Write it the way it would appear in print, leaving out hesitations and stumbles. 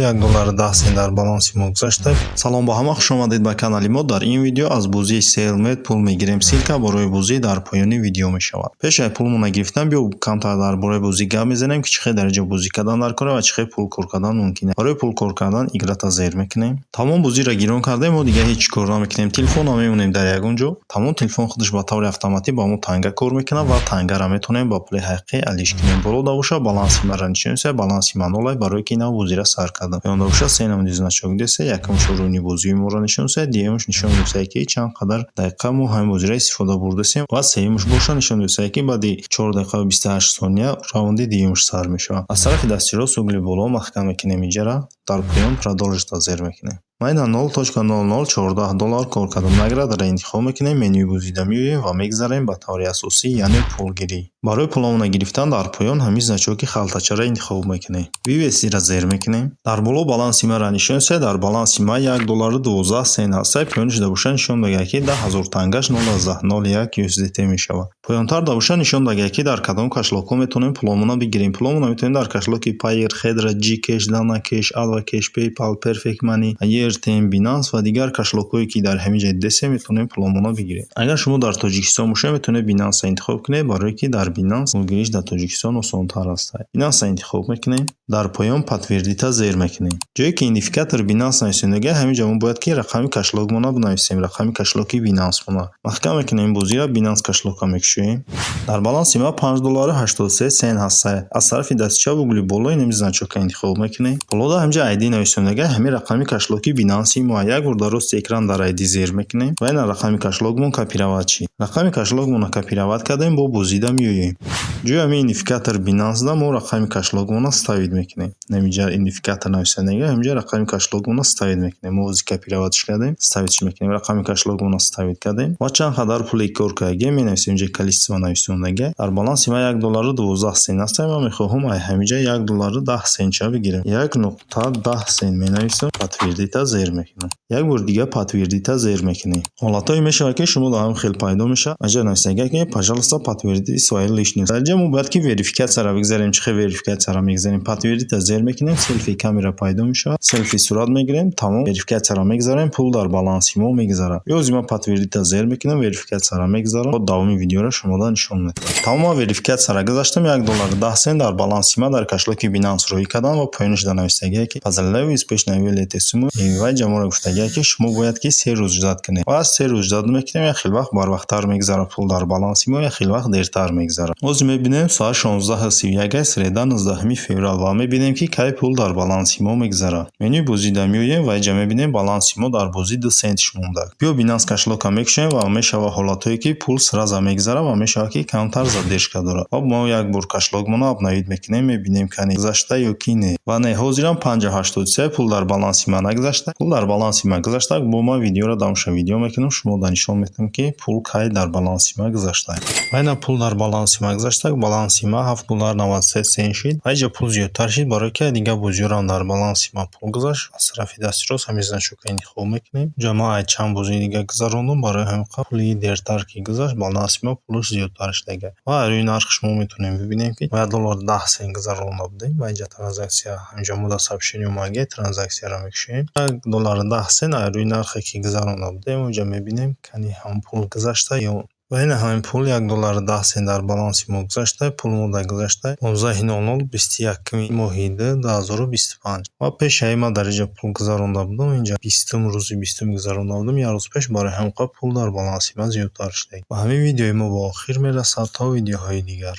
1 доллару 10 сент дар баланси мо гузашта. Салом ба ҳама, хушомадед ба канали мо. Дар ин видео аз бозии Cellmate пул мегирем. Ссылка барои бозӣ дар поёни видео мешавад. Пеш аз пулмона гирифтан, биё, камтар дар бораи бозӣ гап мезанем, ки чӣ хел дар инҷо бозӣ кардан дар кора ва чӣ хел пул кор кардан мумкин аст. Барои пул кор кардан играть зер мекунем. Тамом, бозиро гирон кардем, мо дигар ҳеҷ кор намекунем. Телефонро мемонем дар ягон ҷо. Тамом, телефон худаш ба таври автоматӣ ба мо танга кор мекунад ва тангаро метавонем ба пули ҳақиқӣ алиш кунем. Боло бошад, баланси маро нишон медиҳад, баланси ман нолай, барое ки нав бозиро сар кардам. Поёнда бошад, се намуди значок диса: якумаш рӯни бозии моро нишон медиҳад, дуюмаш нишон медиҳад, ки чанд қадар дақиқа мо ҳамин бозиро истифода бурдасем, ва сеюмаш бошад, нишон медиҳад, ки баъди 4 дақиқаву 28 сония раунди дуюмаш сар мешавад. Аз тарафи дасти рост, угли боло маҳкам мекунем иҷара, дар поён продолжить зер мекунем. Ман ина 0.0014 доллар кор кардам. Наградаро интихоб мекунем, менюи бозида меоем ва мегзарем ба таври асосӣ, яъне пулгирӣ. Барои пуломона гирифтан дар поён ҳамин значоки халтачаро интихоб мекунем. Вывестиро зер мекунем. Дар боло баланси маро нишон медиҳад, дар баланси ман 1 доллару 12 сент ҳаст. Поёнаш бошад, нишон медиҳад, ки 10 000 тангаш 0.01 USDT мешавад. Поёнтар бошад, нишон медиҳад, ки дар кадом кошелёкҳо метавонем пуломона бигирем. Пуломона метавонем дар кошелёки Payeer, Hedra, Gcash, Dana Cash, Alva Cash, PayPal, Perfect Money, Airtm, Binance ва дигар кошелёкҳое, ки дар ҳамин ҷо дидесем, метавонем пуломона бигирем. Агар шумо дар Тоҷикистон бошед, метавонед Binance интихоб кунед, барое ки дар Binance пулгириш дар Тоҷикистон осонтар аст. Binance интихоб мекунем, дар поён подтвердить зер мекунем. Ҷое ки идентификатори Binance нависондага, ҳамин ҷо мо бояд ки рақами кошелёкмона бинависем, рақами кошелёки Binance-мона. Маҳкам мекунем бозиро, Binance кошелёкро мекушоем. Дар баланси ма 5 доллару 83 сент ҳаст. Аз тарафи дасти чап, угли боло инами значокро интихоб мекунем. Болода ҳаминҷо ID нависондага, ҳамин рақами кошелёки Binance мо. Як бор дар рости экран дар ID зер мекунем ва ина рақами кошелёкмон копировать шид. Рақами кошелёкмонро копировать кардем, бо бозида меоем. Ҷои ҳамин идентификатор Binance-да мо рақами кошелёкмонро вставить мекунем. Ҳаминҷа идентификатор нависандага, ҳаминҷа рақами кошелёкмонро вставить мекунем. Мо ҳозир копироватьш кардем, вставитьш мекунем. Рақами кошелёкмонро вставить кардем ва чанд қадар пуле кор кардагем, менависем. Инҷа количество нависондага. Дар баланси ман 1 доллару 12 сент аст. Ман мехоҳам ай ҳаминҷа 1 доллару 10 сентча бигирам. 1.10 сент менависам, подтвердить зер мекунам. Як бори дигар подтвердить зер мекунем. Ҳолатҳое мешавад, ки шумо дар ҳамин хел пайдо мешавад. Инҷа нависандага, ки пожалуйста, подтвердите свою личность. Дар инҷа мо бояд ки верификатсияро бигзарем. Чӣ хел верификатсияро мегзарем? Подтвердить зер мекунем, селфи камера пайдо мешавад, селфи сурат мегирем, тамом, верификатсияро мегзарем, пул дар баланси мо мегзарад. Ё ман подтвердить зер мекунам, верификатсияро мегзарам, давоми видеоро шумода нишон медиҳам. Тамом, ман верификатсияро гузаштам, 1 доллару 10 сент дар баланси ман дар кошелёки Binance роҳӣ кардам ва поёнаш нависагие, ки поздравляю, успешно вывели сумму, ва инҷа моро гуфтагие, ки шумо бояд ки 3 рӯз ждать кунед. Ва 3 рӯз ждать мекунем, як хел вақт барвақттар мегзарад пул дар баланси мо, як хел вақт дертар мегзарад. Ҳозир мебинем, соат 16:31 аст, среда, 19-феврал, ва мебинем, ки кай пул дар баланси мо мегзарад. Менюи бозида меоем ва инҷа мебинем, баланси мо дар бозӣ 2 сентиш монда. Биё, Binance кошелёкро мекушоем ва мешавад ҳолатҳое, ки пул сразу мегзарад, ва мешавад, ки камтар задержка дорад. Ва мо як бор кошелёкмонро обновить мекунем, мебинем, кани гузашта ё ки не. Ва не, ҳозирам 5.83, пул дар баланси ман нагузашта. Пул дар баланси ман гузашта, бо ман видеоро давомша видео мекунам, шумода нишон медиҳам, ки пул кай дар баланси ман гузашта. Ва ина пул дар баланси ман гузашта, баланси ман 7 доллар 93 сент шид ва инҷа пул зиёдтар шид, барое ки дигар бозиҳоам дар баланси ман пул гузашт. Аз тарафи дасти рост ҳамин значокро интихоб мекунем. Инҷа ман ай чанд бозии дигар гузарондум, барои ҳамин қадр пули дертар ки гузашт, баланси ман пулаш зиёдтар шудага. Ва рӯи нархш мо метавонем бибинем, ки мо 1 доллару 10 сент гузаронда будем ва инҷа транзаксия, ҳаминҷо мо дар сообщение омадагия, транзаксияро мекушоем. 1 доллару 10 сент ай рӯи нархе ки гузаронда будем, онҷа мебинем, кани ҳамон пул гузашта ё. Ва ина ҳамин пул 1 доллару 10 сент дар баланси мо гузашта, пул мода гузашта 15:00, 21-уми моҳи 2, 2025. Ва пешаи ман дар инҷа пул гузаронда будам, инҷа 20-ум, рӯзи 20-ум гузаронда будам, як рӯз пеш, барои ҳамин қадр пул дар баланси ман зиёдтар шуда. Ва ҳамин видеои мо ба охир мерасад. То видеоҳои дигар.